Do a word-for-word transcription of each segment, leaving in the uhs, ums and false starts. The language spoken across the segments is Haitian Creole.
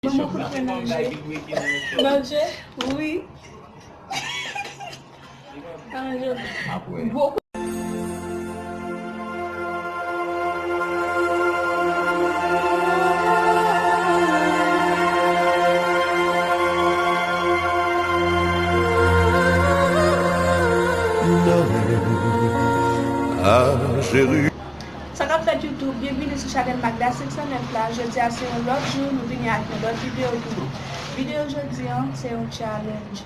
Manman fout mwen nan je. Nan je? Wi. Nan je. Apre. Gwo Sa k ap fèt YouTube, byenvini sou chanèl Magda senk san nèf la. Jodi a se yon lòt jou, nou vini ak yon lòt videyo pou nou. Videyo jodi an, se yon challenge.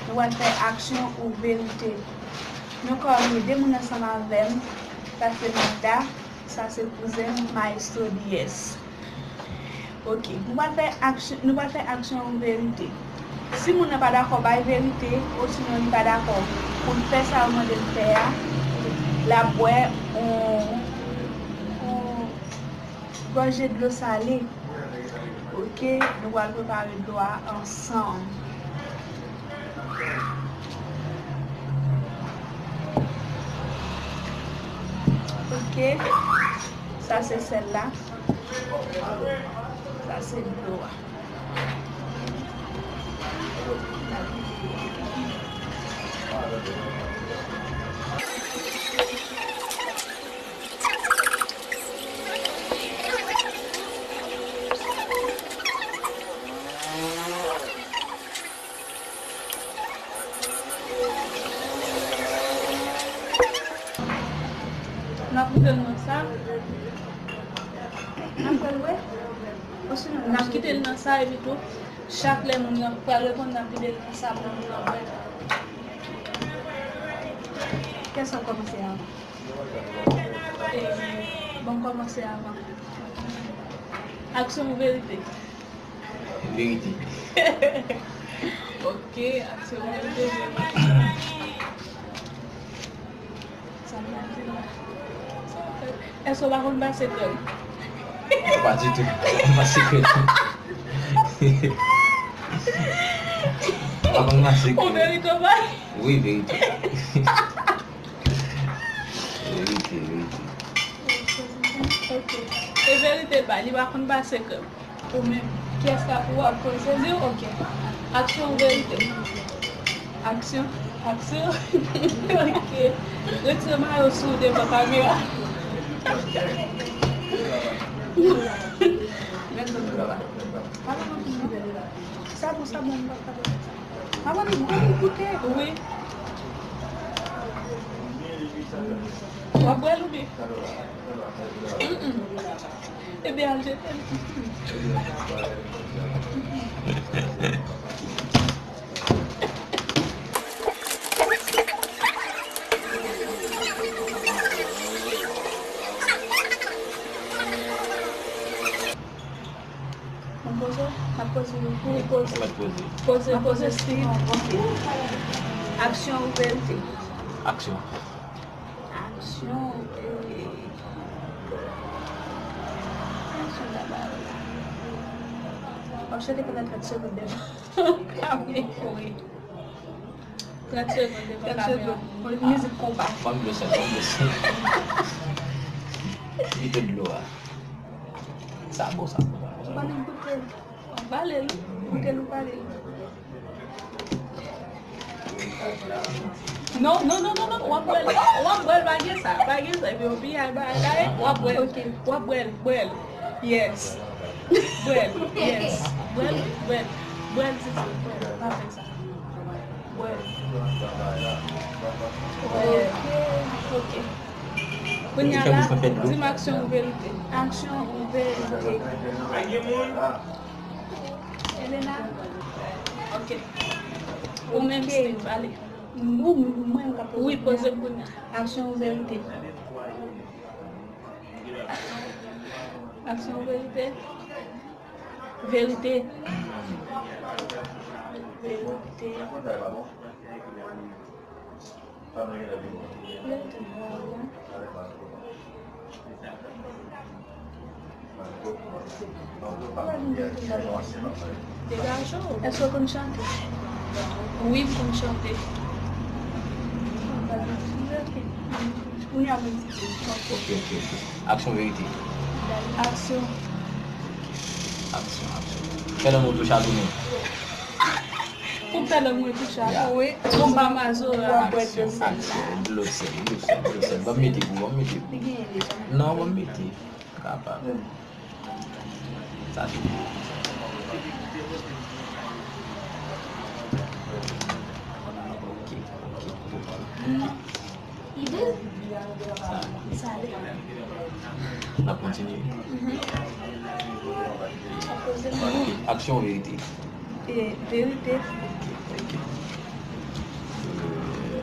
Nou pral fè aksyon ou verite. Nou kòm de moun ansanm avè m, sa se Magda, sa se kouzen m, Maestro D S. Ok, nou pral fè aksyon, nou pral fè aksyon ou verite. Si moun nan pa dakò bay verite, osinon li pa dakò pou l fè sa yo mande l fè a, l ap bwè yon, yon gòje dlo sale. Ok, nou pral prepare dlo a ansanm. Ok, sa se sèl la. Sa se dlo a. N ap moute l nan sa. N ap fè l bwè. Osinon, n ap kite l nan sa, epi tou, chak lè moun nan pral reponn, n ap vide l nan sa pou moun nan bwè. Kiyès w ap kòmanse avan? E, bon, kòmanse avan. Aksyon ou verite? Verite. Ok, aksyon ou verite, verite. Sa m ap di la. Sa w ap fè? Èske w pa konn pase krèm? Non, pa ditou. M pa konn pase krèm. M pa konn pase krèm. Ou verite ou pa? Wi, verite. Verite, verite. Ok. E verite pa, li pa konn pase krèm. Ou menm, kiyès k ap, ou ap poze li? Ok. Aksyon ou verite? Aksyon. Aksyon. Ok. Retire mayo sou devan kamera. Mèt zòn dlo a. Pale nan figi. Sa bon, sa bon, m pa pale. Maman, li bon, li goute. Wi. W ap bwè l oubyen? Mm-mm. Ebyen, al jete l. Mwen poze? M ap poze wi. Wi, poze. Mwen poze. Poze, poze stil. Ok. Aksyon ou verite? Aksyon. Aksyon, eh, aksyon dabò. W ap chante pandan trant segonn devan kamera. Trant segonn devan kamera. Trant segonn. Mizik konpa. Ban m dlo sèl, ban m dlo sèl. Kite dlo a. Sa bon, sa bon, sa bon. Ban m goute. W ap pale l. Goute l ou pale l. Non, non, non, non, non. W ap bwè l. Oh, w ap bwè l, pa gen sa. Pa gen sa. Epi w piyay bagay la, w ap bwè l. Ok. W ap bwè l, bwè l. Yes. Bwè l, yes. Bwè l, bwè l. Bwè l, titi. Bwè l. Pa fè sa. Bwè l. Ok. Ok. Kounye a la, di m aksyon ou verite. Aksyon ou verite? Elena? Ok. Ou menm, Steve, ale. Ou, mwen, m ka poze. Wi, poze m kounye a. Aksyon ou verite? Aksyon ou verite? Verite. Verite. Degaje w. Èske w konn chante? Wi, m konn chante. Ok. Kounye a, mwen di. Ok, ok, ok. Aksyon, verite. Aksyon. Aksyon, aksyon. Fè lanmou touche a tou menm. Pou fè lanmou touche a tou, wi. Konpa Mazora. Aksyon, aksyon. Dlo sèl, dlo sèl, dlo sèl. Ban m mete pou, ban m mete pou. Non, ban m mete. Kapab. Sa se bon. Ok, ok, ok. Sa. N ap kontinye. Ok. Aksyon, verite. E, verite. Ok, ok. Euh,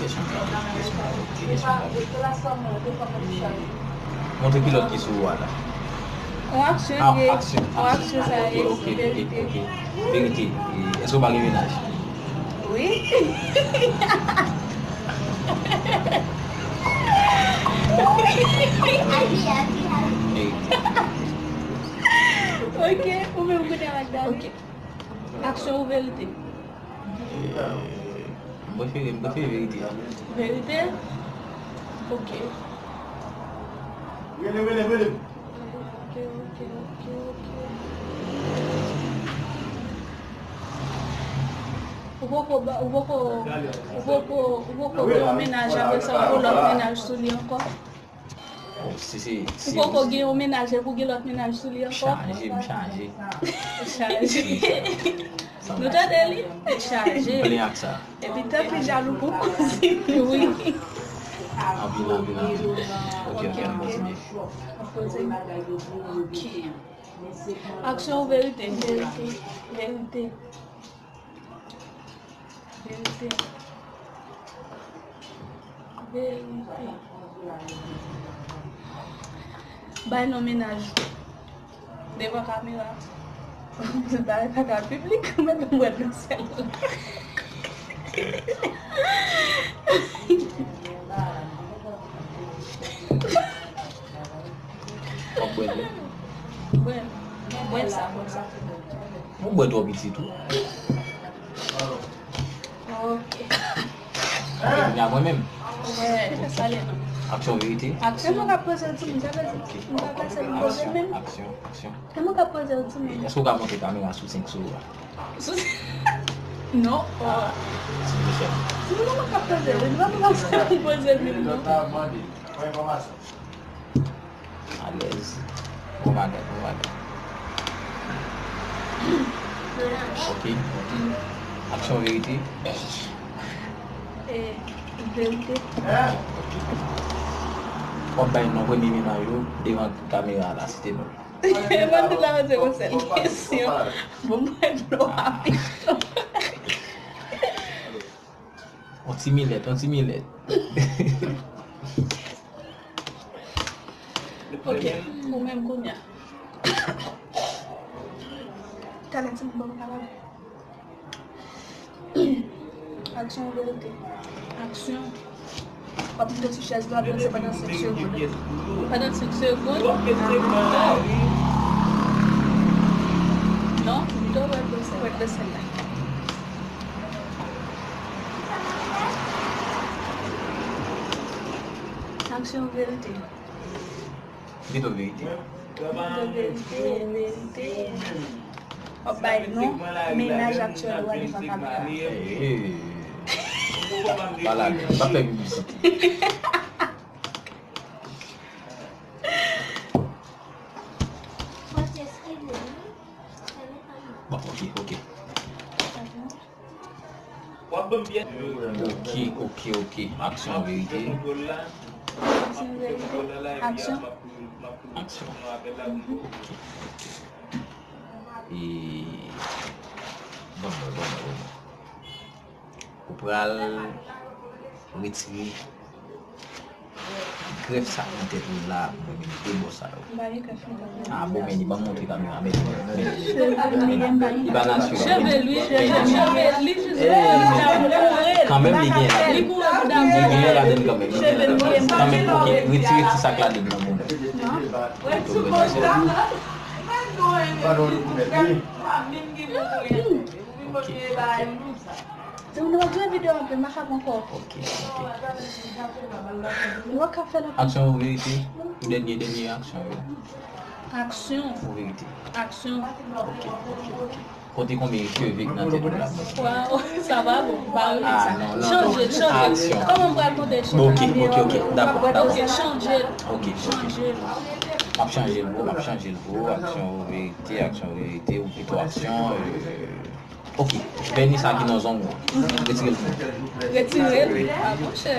kesyon sa, kesyon sa, ok, kesyon sa. Montre kilòt ki sou ou a la. Yon aksyon. Ah, li ye. Aksyon, yon aksyon, aksyon sa ye. Ok, ok, ok, ok. Verite. E, èske w pa gen mennaj? Wi. Verite. Ok, ou menm kounye a, Magda. Ok. Aksyon ou verite? Eh, m prefere, m prefere verite a. Verite? Ok. Rele, rele, rele. Ok, ok, ok, ok. Ou poko ba, ou poko, ou poko, ou poko gen yon mennaj, apre sa ou gen lòt mennaj sou li ankò? Bon, si se, si ou poko gen yon mennaj epi ou gen lòt mennaj sou li ankò? Chaje, m chaje. Chaje. Nou tande li? Chaje. M plen ak sa. Epi tanpri jalou pou kouzen. Wi. Anpil, anpil, anpil. Ok, ok, n ap kontinye. Ok. Aksyon ou verite? Verite. Verite. Verite. Verite. Bay non mennaj ou. Devan kamera. Bagay pa ka piblik, mwen menm mwen nan sèl. W ap bwè dlo? Bwè. Bwè sa, bwè sa. Ou bwè twò piti tou. Ok. Ok, kounye a mwen menm. Wè, sa pale non. Aksyon, verite. Aksyon. E mwen k ap poze l tou, sa vle di, mwen pa pase pou poze l menm. Aksyon, aksyon. E mwen k ap poze l tou menm. Èske w ka montre kamera sou senk sou ou a? Sou senk? Non. Ah, silvouplè. Si mwen k ap poze l, mwen pa pase pou poze l menm non. Alèz. Bon bagay, bon bagay. Ok, ok. Aksyon, verite. E, verite. Ok. W ap bay non premye mennaj ou devan kamera la, site non. Mwen tout la poze yon sèl kesyon. Bon, mwen dlo a pito. On ti milèt, on ti milèt. Ok, ou menm kounye a. Talè ti moun ban m ka pale. Aksyon ou verite? Aksyon. W ap monte sou chèz la, w ap danse pandan senk segonn. Pandan senk segonn? Non, pito w ap danse. W ap danse la. Aksyon ou verite? Pito verite. Pito verite, verite. W ap bay non mennaj aktyèl ou a devan kamera. Hey. Pa lage, pa fè piblisite. Bon, ok, ok. Ok, ok, ok. Aksyon, verite. Aksyon, verite. Aksyon. Aksyon. Ok, ok. E, bon, bon, bon, bon. Ou pral retire grèf sa k nan tèt ou la, mwen menm de bò sa yo. M pa gen grèf nan tèt mwen. Ah bon, men li ban m montre kamera, men, men, li pa natirèl. Cheve l, wi, cheve l, cheve l, li jis boure. Kanmenm li gen ladann. Li boure pou damou. Li gen ladann kanmenm, li gen ladann. Kanmenm, ok, retire ti sa k ladann nan mouda. Non. Ok. Di nou pa jwe videyo anpil, m pa ka pran kò. Ok, ok. Nou pa ka fè l anpil. Aksyon ou verite? Dènye, dènye aksyon yo. Aksyon. Ou verite? Aksyon. Ok, ok, ok. Konte konbyen cheve k nan tèt ou la? Waw, sa pa bon. M pa renmen Ah, sa. Non, non, Chanje, non. chanje. Aksyon. Kòman m pral konte cheve? Ok, ok, ok. Dakò, dakò. Ok, chanje. Ok, ok. Chanje. M ap chanje l pou ou, m ap chanje l pou ou. Aksyon ou verite, aksyon ou verite, ou pito aksyon. Euh... Ok, vèni sa ki nan zong ou. Retire l pou mwen. Retire l. Ah, monchè.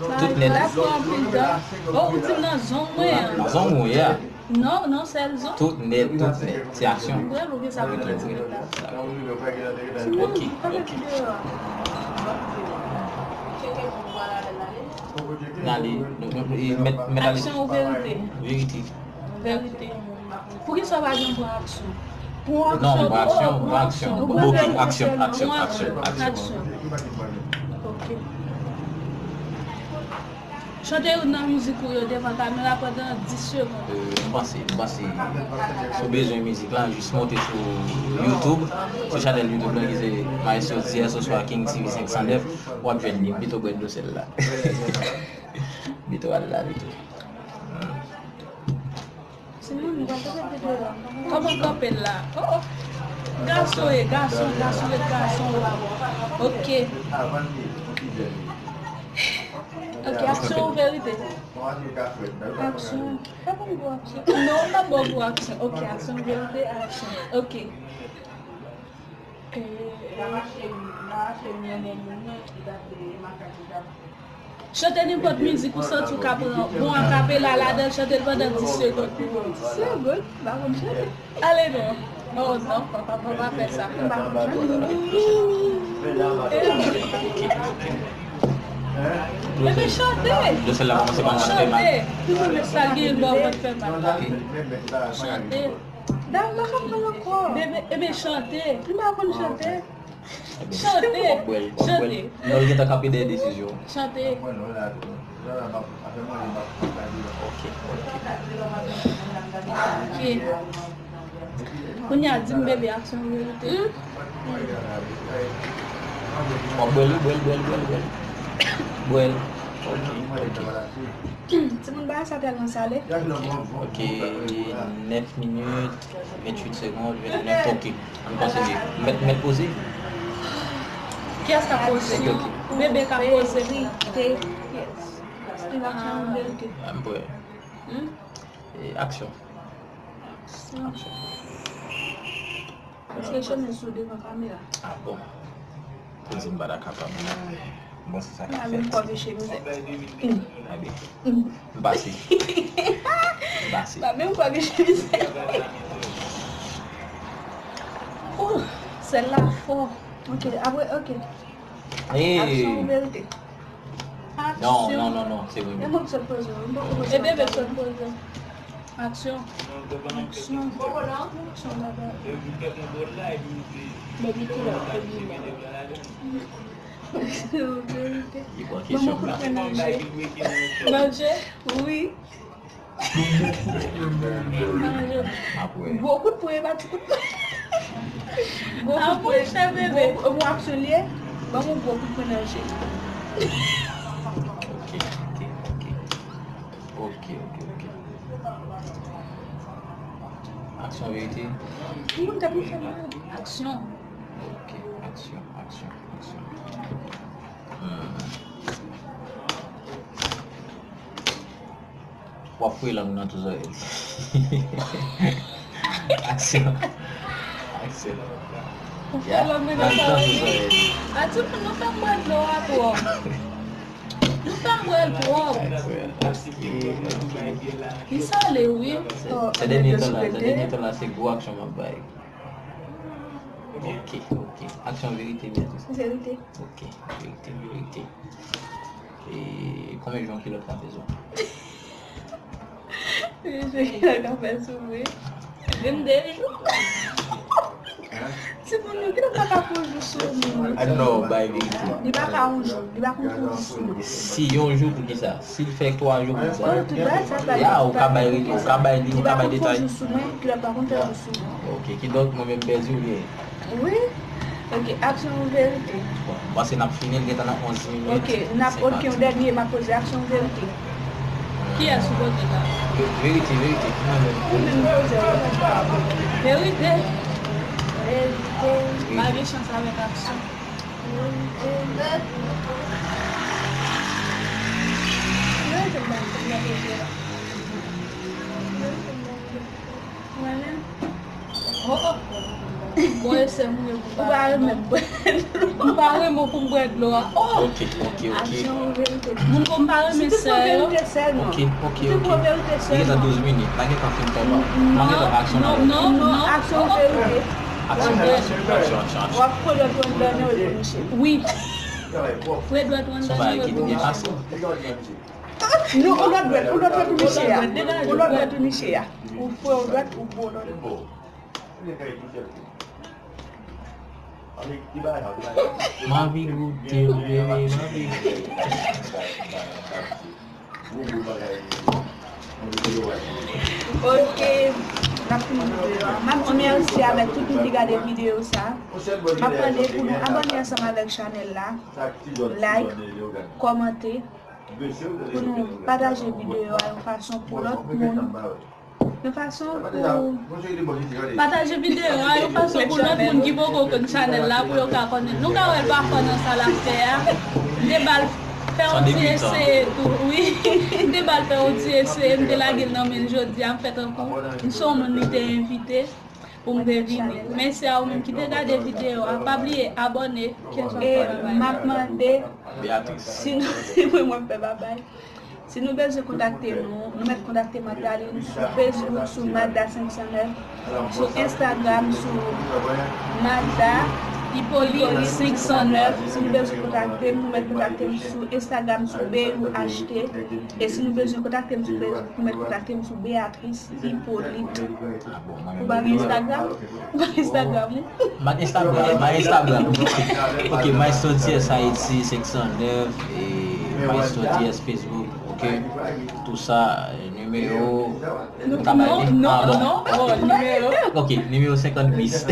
Tout nèt. La fwa anpil dan. Oh, ou di m nan zong mwen an. Nan zong ou, yeah. Non, non, sèl zong. Tout nèt, tout nèt. Se aksyon. Mwen, ou gen sa pou retire la. Ok, ok. N ale, nou, nou, nou, e, mèt, mèt ale. Aksyon ou verite? Verite. Verite. Poukisa w pa gen bon aksyon? Bon Non, bon aksyon, bon aksyon. Ok, aksyon, aksyon, aksyon, aksyon. Ok. Chante youn nan mizik ou yo devan kamera pandan dis segonn. Euh, m panse, m panse, si w bezwen mizik la, jis monte sou YouTube, sou chanèl YouTube la ki se Maestro Diaz oswa King T V senk san nèf, w ap jwenn li. M pito bwè dlo sèl la. M pito al la pito. Timoun, nou pa t ap ede la. Kòman kanpe l la? Oh, oh. Gason e gason, gason e gason. Ok. Ok, aksyon ou verite? Aksyon. Pa ban m gwo aksyon. Non, pa ban m gwo aksyon. Ok, aksyon, verite, aksyon. Ok. Chante nenpòt mizik ou santi w ka pran bon akapela ladan l, chante l pandan dis segonn. Dis segonn? M pa konn chante. Ale non. Oh non, papa, papa fè sa. M pa konn chante. Ebyen chante. Dlo sèl la kòmanse pa mwen fè mal. Chante. Sa gen bò mwen fè mal. Chante. Dam, m pa ka pran ankò. Bebe, ebyen chante. M pa konn chante. Chante. W ap bwè l, w ap bwè l. Non, l gentan kanpe dèyè desizyon. Chante. Ok, ok. Ok. Kounye a, di m bebe aksyon verite. W ap bwè l, wi, bwè l, bwè l, bwè l, bwè l. Bwè l. Ok, ok. Timoun, bagay sa tèlman sale. Ok, nèf minit, venntuit segonn, vennèf, ok. Ann kontinye. Mèt, mèt poze? Kiyès k ap poze? Ok, ok. Bebe k ap poze. Aksyon verite. Ah, m prè. Hmm? E, aksyon. Paske chemiz sou devan kamera. Ah bon. Pou di m pa ta kapab. Bon, se sa k ap Mwen menm fèt. Kwa vye chemiz. Ebyen, m pase. M pase. Mwen menm Kwa vye chemiz. Ouh, sèl la fò. Ok, apre, ok. Hey. Aksyon ou verite? Non, non, non, non, se vre. E mwen k sot poze, mwen poko poze. E bebe k sot poze. Aksyon. Aksyon. Aksyon, baba. Baby, kill up, baby, mama. Verite. Li pran Ban kesyon mwen kout la. pwen nan je. Nan je? Wi. Apre. Gwo kout pwen, e pa ti kout pwen. Gwo kout pwen. Gwo, gwo aksyon li ye. Ban mwen gwo kout pwen nan je. Ok, ok, ok. Ok, ok, ok. Aksyon, verite? Moun tèt mwen fè mal. Aksyon. Ok, aksyon, aksyon, aksyon. Hmm. W ap fouye lang nan tou zòrèy li. Aksyon. Aksyon. Ou fè lang nan tou zòrèy li. A, timoun, nou fè m bwè dlo a twòp. Nou fè m bwè l twòp. Li sale, wi. Se dènye tan la, se dènye tan la, se gwo aksyon m ap bay. Ok, ok. Aksyon, verite, verite. Verite. Ok, verite, verite. E konbyen jou yon kilòt ka fè sou ou? Yon kilòt ka fè sou mwen. Vennde jou. Timoun, yon kilòt pa ka fè yon jou sou moun. Ah non, bay verite. Li pa ka yon jou, li pa ka yon jou sou mwen. Si yon jou, poukisa? Si l fè twa jou, poukisa? Oh, tout bagay sa bay. Ya, ou ka bay, ou ka bay li, ou ka bay detay. Li pa konn fè jou sou mwen, kilòt pa konn fè jou sou mwen. Ok, kidonk mwen menm pèdi ou byen? Wi. Ok, aksyon ou verite? Bon, m panse n ap fini, l gentan nan onz minit. Ok, n ap, ok, yon dènye, m ap poze aksyon ou verite. Kiyès ou poze la? Verite, verite. Mwen menm. Ou menm poze. Verite. Verite. Pa gen chans avèk aksyon. Verite. Verite, mwen menm. Oh, oh. Bon, e sè m ye pou m pa renmen bwè dlo. M pa renmen pou m bwè dlo a. Oh! Ok, ok, ok. Aksyon, verite. Moun kon m pa renmen sè yo. Verite sèlman. Ok, ok, ok. Li gentan douz minit. Pa gentan fin kòman. Pa gentan aksyon nan. Non, non, non. Aksyon, verite. Aksyon, aksyon, aksyon, aksyon. W ap pran dwèt ou anndan nan yo pou misye. Wi. Pran dwèt ou anndan nan yo pou misye. Non, ou lòt dwèt, ou lòt dwèt ou misye a. Ou lòt dwèt ou misye a. Ou fwe ou dwèt, ou bo lòt. M anvi goute w, bebe, m anvi goute w. Ok, n ap fini videyo a. M ap di mèsi avèk tout moun ki gade videyo sa. M ap mande pou nou abòne ansanm avèk chanèl la, like, kòmante, pou nou pataje videyo a yon fason pou lòt moun. Yon fason pou pataje videyo a, yon fason pou lòt moun ki poko konn chanèl la, pou yo ka konnen. Nou ka wè l pafwa nan sa l ap fè a. M te ba l fè yon ti eseye tou, wi. M te ba l fè yon ti eseye, m te lage l nan men l jodi a, m fè tankou m se yon moun li te envite pou m te vini. Mèsi a ou menm ki te gade videyo a. Pa bliye abòne. E m ap mande, si nou, mwen, mwen fè babay. Si nou bezwen kontakte nou, nou mèt kontakte Magdalene sou Facebook, sou Magda senk san nèf, sou Instagram, sou Magda Hippolyte senk san nèf. Si nou bezwen kontakte m, nou mèt kontakte m sou Instagram sou B U H T. E si nou bezwen kontakte m sou Facebook, nou mèt kontakte m sou Beatrice Hippolyte. Ou pa gen Instagram? Ou pa gen Instagram, wi? M pa gen Instagram, m pa gen Instagram. Ok, Maestro T S Haiti senk san nèf, e Maestro T S Facebook, ok? Tout sa, e, nimewo, nou ka bay li? Non, non, non, oh, nimewo. Ok, nimewo senkannwit.